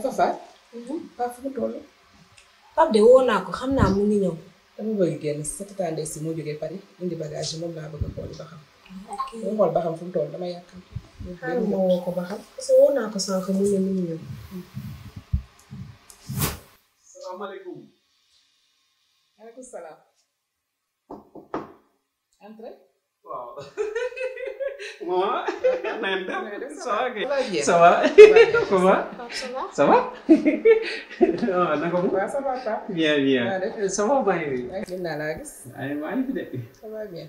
Fafa. Pape fu mu toll. Pape de woo naa ko xam naa mu ngi ñëw. dama bëgg génn sa tata Ndeye si moo jógee Paris indi bagage yi moom laa bëgg a xool ba xam. ok mu xool ba xam fu mu toll dama yàkkam. xaaral ma woo ko ba xam parce que woo naa ko sànq mu ne mu ngi ñëw. salaamaaleykum. maaleykum salaam. entrez. waaw. maman. na ngeen def. ça va kay. ça ça va. comment. ça va. ça va. ah naka mu. waaw ça va Pape. bien bien. ça va maa ngi nii. gën naa laa gis. ay maa ngi fi de. ça va bien.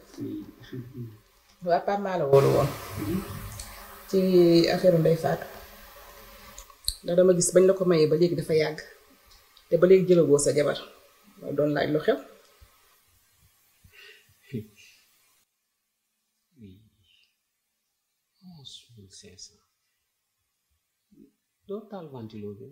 waaw Pape maa la wóolu woon. ci affaire Ndeye Fatou. ndax dama gis bañ la ko mayee ba léegi dafa yàgg. te ba léegi jëlagoo sa jabar. moo doon laaj lu xew. oui. 11 500. doo taal ventilo bi.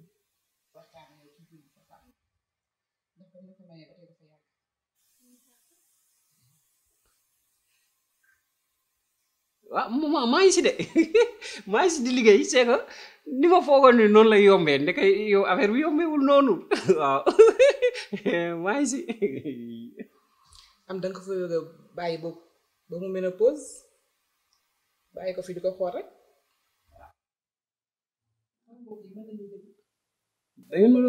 waaw maman maa ngi si de maa ngi si di liggéey c'est que ni ma foogoon ni noonu lay yombee ndeke yow affaire bi yombeewul noonu waaw maa ngi si. am da nga ko fa bàyyi boobu ba mu ménopause bàyyi ko fi di ko xool rek. da ngeen ma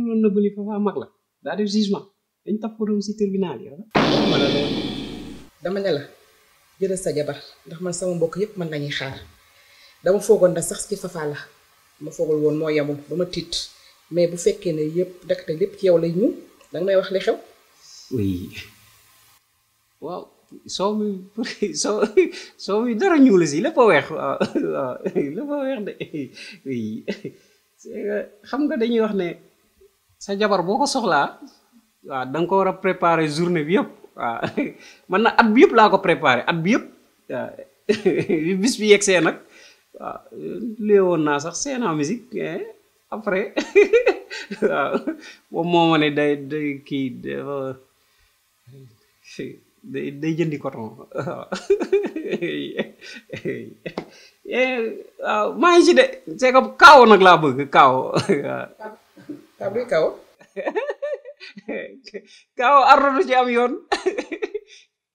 doon nëbb ni Fafa mag la daa def jugement dañ taf ko doon si tribunal yi dama ne la jëlal sa jabar ndax man sama mbokk yépp man lañuy xaar dama foogoon da sax ci Fafa la ma foogul woon moo yemul ba ma tiit mais bu fekkee ne yépp dakate lépp ci yow lay ñu danga may wax li xew. oui waaw soo mi dara ñuul si lépp a weex waaw waaw lépp a weex de oui xam nga dañuy wax ne sa jabar boo ko soxlaa waaw da nga ko war a préparer journée bi yëpp waaw man na at bi yëpp laa ko préparer at bi yëpp waaw bis bi yegsee nag waaw léewoon naa sax seen en musique après waaw moom moo ma ne day kii day jëndi coton waaw maa ngi ci de c'est que kaaw nag laa bëgg kaaw waaw buy kaw. kaaw arrodu ci am yoon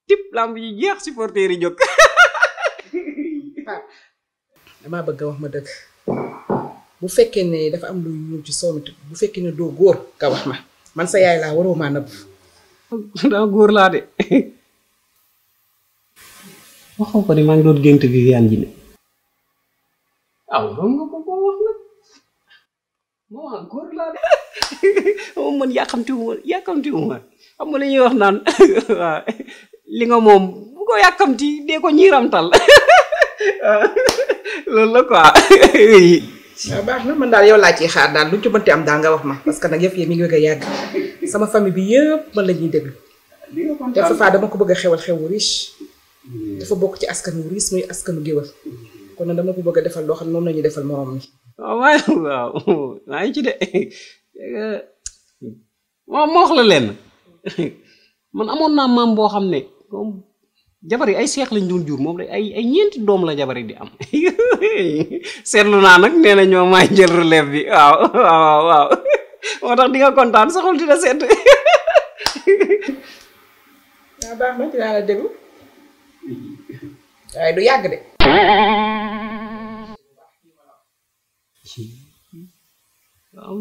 tip lamb yi jeex supporter yi jóg. damaa bëgg a wax ma dëgg bu fekkee ne dafa am lu ñuul ci soow mi bu fekkee ne doo góor ka wax ma man sa yaay laa waroo maa nëbb. daa góor laa de waxoo ko ne maa ngi doon gént Viviane ji ne aw xam nga ko koo wax nag moo góor laa de moom man yàkkamtiwuma xam nga li ñuy wax naan waaw li nga moom bu ko yàkkamti dee ko ñiiramtal loolu la quoi. waaw baax na man daal yow laa ciy xaar daal lu ci mënti am daal nga wax ma parce que nag yëf yi mi ngi bëgg a yàgg sama famille bi yëpp man la ñuy déglu te Fafa dama ko bëgg a xewal xewu riche dafa bokk ci askan wu riche muy askanu géwël kon nag dama ko bëgg a defal loo xam ne moom la ñuy defal morom mi. waaw waaw maa ngi ci de moom moo wax la leen man amoon naa maam boo xam ne moom jabar yi ay seex lañ doon jur moom ay ñeenti doom la jabar yi di am seetlu naa nag nee na ñoo maay jël relève bi waaw waaw waaw moo tax di nga kontaan sa xol dina sedd. waaw baax na dinaa la déglu waaye du yàgg de. waaw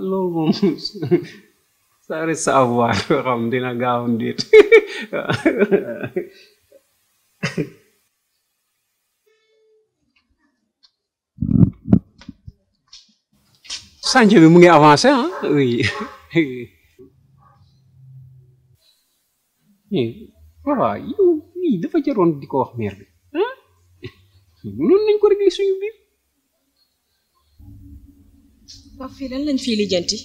loolu moom ça reste à voir xam dina gaaw ndéet chantier bi mu ngi avancé ah oui waaw yow lii dafa jaroon di ko wax maire bi ah mënoon nañ ko régler suñu biir. waaw fii lan lañ fii lijjanti.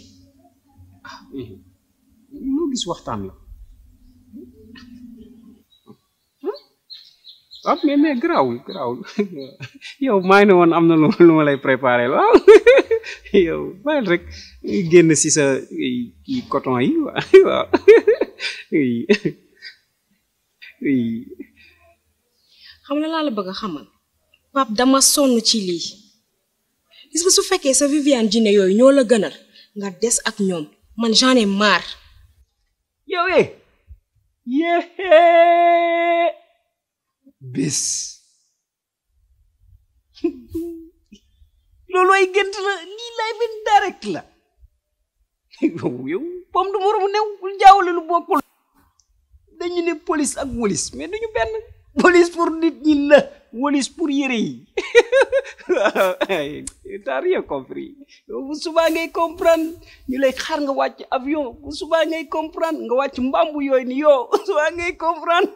loo gis waxtaan la ah mais garaawul yow maa ngi ne woon am na lu ma lay préparé waaw yow bàyyil rek génn si sa kii coton yi waaw xam na laa la bëgg a xamal Pape dama sonn ci lii gis nga su fekkee sa Viviane Djiné yooyu ñoo la gënal nga des ak ñoom man j'en ai marre. yow bés loolu ay gént la lii live in direct la yow pom du moromu new bul jaawale lu bokkul dañu ne police ak wolis mais duñu benn police pour nit ñi la wolis pour yére yi t'as rien compris bu subaa ngay comprendre ñu lay xaar nga wàcc avion bu subaa ngay comprendre nga wàcc mbambu yooyu ni yow subaa ngay comprendre